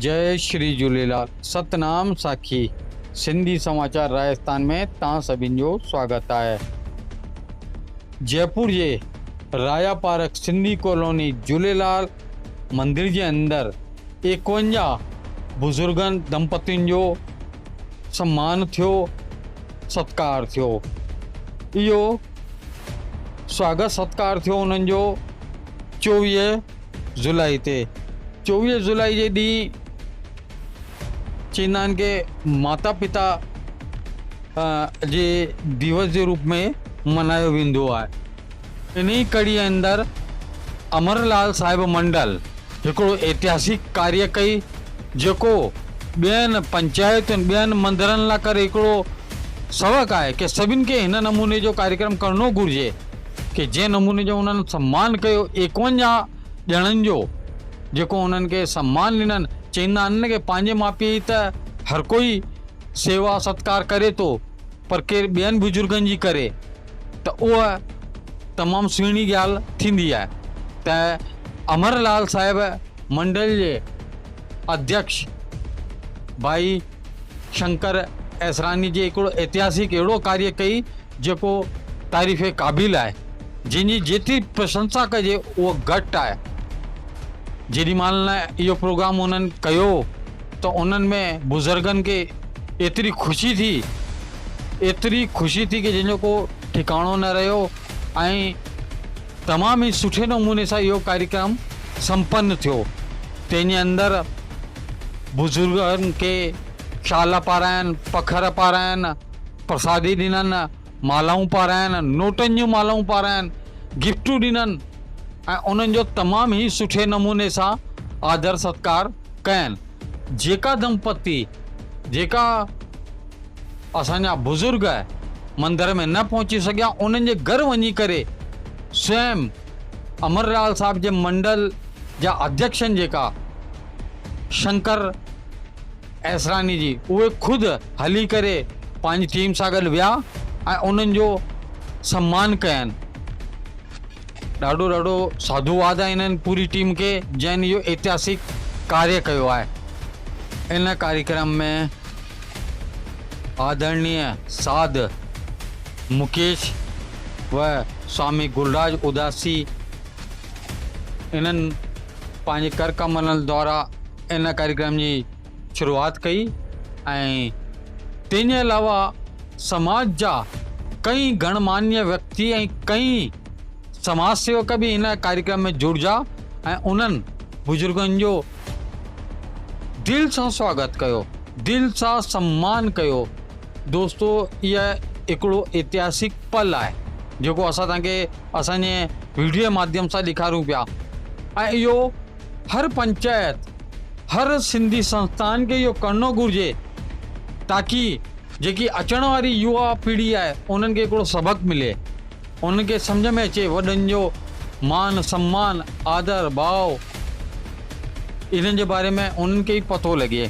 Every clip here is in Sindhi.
جئي شري جهوليلال ستنام ساکي سنڌي سماچار راجستان ۾ توهان سڀن جو سواگت آهي جئپور جي رايا پارڪ سنڌي ڪالوني جهوليلال مندر جي اندر 51 بزرگن دمپتين جو سمان ٿيو ستڪار ٿيو اهو سواگت ستڪار ٿيو انهن جو 24 جولاء تي 24 جولاء جي ڏينهن چوندا آهن ڪي ماتا پتا جي ديوس جي روپ ۾ ملهايو ويندو آهي. انهي ڪڙي اندر امر لال صاحب منڊل هڪڙو اتهاسڪ ڪاريه ڪئي جيڪو ٻين پنچائتن ٻين مندرن لا ڪري هڪڙو سبق آهي ڪي سڀن کي هن نموني جو ڪاريڪرم ڪرڻو گهرجي. ڪي جنهن نموني جو انهن سمان ڪيو 51 ڄڻن جو جيڪو انهن کي سمان ڏنن چئيندا آهن نه ڪي پنهنجي ماء پيء جي ته هر ڪوئي سيوا ستڪار ڪري ٿو پر ڪير ٻين بزرگن جي ڪري ته اها تمام سهڻي ڳالهه ٿيندي آهي ته امر لال صاحب منڊل جي اڌيڪش ڀائي شنڪر ايسراني جي هڪڙو اتهاسڪ اهڙو ڪاريه ڪئي جيڪو تعريف قابل آهي، جنهن جي جيتري پرشنسا ڪجي اهو گهٽ آهي. جيڏي مهل نه اهو پروگرام انهن ڪيو ته انهن ۾ بزرگن کي ايتري خوشي ٿي، ايتري خوشي ٿي ڪي جنهن جو ڪو ٺڪاڻو نه رهيو ۽ تمام ئي سٺي نموني سان اهو ڪاريڪرم سمپن ٿيو. تنهن جي اندر بزرگن کي شال پاراين، پکر پاراين، پرسادي ڏنن، مالائون پاراين، نوٽن جون مالائون پاراين، گفٽون ڏنن ۽ انهن جو تمام ئي سٺي نموني سان آدر ستڪار ڪين. جيڪا دمپتي، جيڪا اسان جا بزرگ مندر ۾ نه پهچي سگهيا، انهن جي گهر وڃي ڪري سوئم امر لال صاحب جي منڊل جا اڌيڪشن جيڪا شنڪر ايسراني جي اهي خود هلي ڪري پنهنجي ٽيم سان گڏ ويا ۽ انهن جو سمان ڪين. ڏاڍو ڏاڍو ساڌوواد آهي انهن پوري ٽيم کي جنهن اهو اتهاسڪ ڪاريه ڪيو آهي. ان ڪاريڪرم ۾ آدرڻيه ساڌ مڪيش و سوامي گلراج اداسي انهن پنهنجي ڪر ڪملن دوارا ان ڪاريڪرم جي شروعات ڪئي ۽ تنهن جي علاوه سماج جا ڪئين گڻمانيه ويڪتي ۽ ڪئين سماج سيوڪ به ان ڪاريڪرم ۾ جڙجا ۽ انهن بزرگن جو دل سان سواگت ڪيو، دل سان سمان ڪيو. دوستو اها هڪڙو اتهاسڪ پل آهي جيڪو اسان توهان کي اسان جي ويڊيو جي ماڌيم سان ڏيکاريون پيا ۽ اهو هر پنچائت هر سنڌي سنسٿان کي اهو ڪرڻو گهرجي تاڪي جيڪي اچڻ واري يووا پيڙهي آهي انهن کي هڪڙو سبق ملي انهن کي سمجهه ۾ اچي وڏن جو مان سمان آدر ڀاء انهن جي باري ۾ انهن کي ئي پتو لڳي.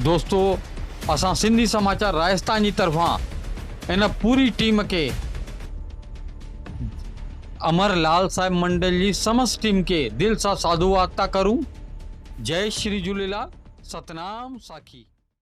دوستو اسان سنڌي سماچار راجستان جي طرفان ان پوري ٽيم کي امر لال صاحب منڊل جي سمست ٽيم کي دل سان ساڌوواد ٿا ڪرون. جئي شري جهوليلال ستنام ساکي.